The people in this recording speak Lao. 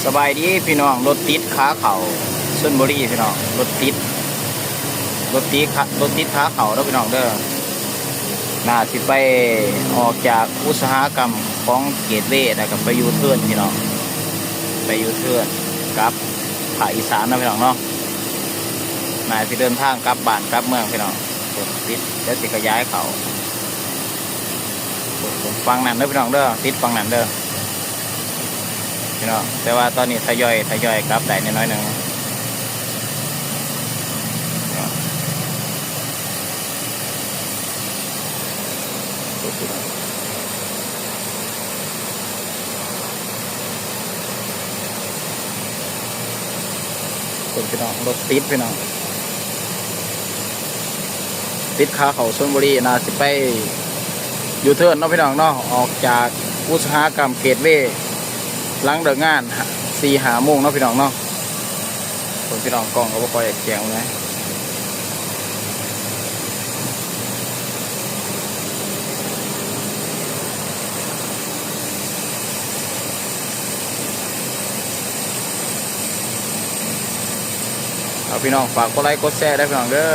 ສະບາຍດີພີ່ນ້ອງ, ລົດຕິດຂາເຂົ້າຊົນບຸຣີພີ່ນ້ອງ, ລົດຕິດ ລົດຕິດຂາ ລົດຕິດຂາເຂົ້າເດີພີ່ນ້ອງເດີ. ໜ້າຊິໄປອອກຈາກອຸດສາຫະກຳຂອງເກດເວ ແລ້ວກໍໄປຢູເທີນພີ່ນ້ອງ, ໄປຢູເທີນກັບພາກອີສານເນາະພີ່ນ້ອງເນາະ. ໜ້າຊິເດີນທາງກັບບ້ານກັບເມືອງພີ່ນ້ອງ. ລົດຕິດ ດຽວຊິຂະຫຍາຍເຂົ້າຝັ່ງນັ້ນເດີພີ່ນ້ອງເດີ, ຕິດຝັ່ງນັ້ນເດີພີ່ນ້ອງ. ແຕ່ວ່າຕອນນີ້ທະຍອຍ ທະຍອຍກັບໄດ້ໜ້ອຍໜຶ່ງ. ເບິ່ງພີ່ນ້ອງ, ລົດຕິດພີ່ນ້ອງ, ຕິດຂາເຂົ້າຊົນບຸຣີ. ໜ້າຊິໄປຢູເທີນເນາະພີ່ນ້ອງເນາະ, ອອກຈາກອຸດສາຫະກຳເກດເວ ຫຼັງເລີກງານສີ່ຫ້າໂມງເນາະພີ່ນ້ອງເນາະ. ເບິ່ງພີ່ນ້ອງ, ກ້ອງກໍບໍ່ຄ່ອຍຈະແຈ້ງປານໃດ. ເອົາ ພີ່ນ້ອງ ຝາກກົດໄລກົດແຊເດີພີ່ນ້ອງເດີ.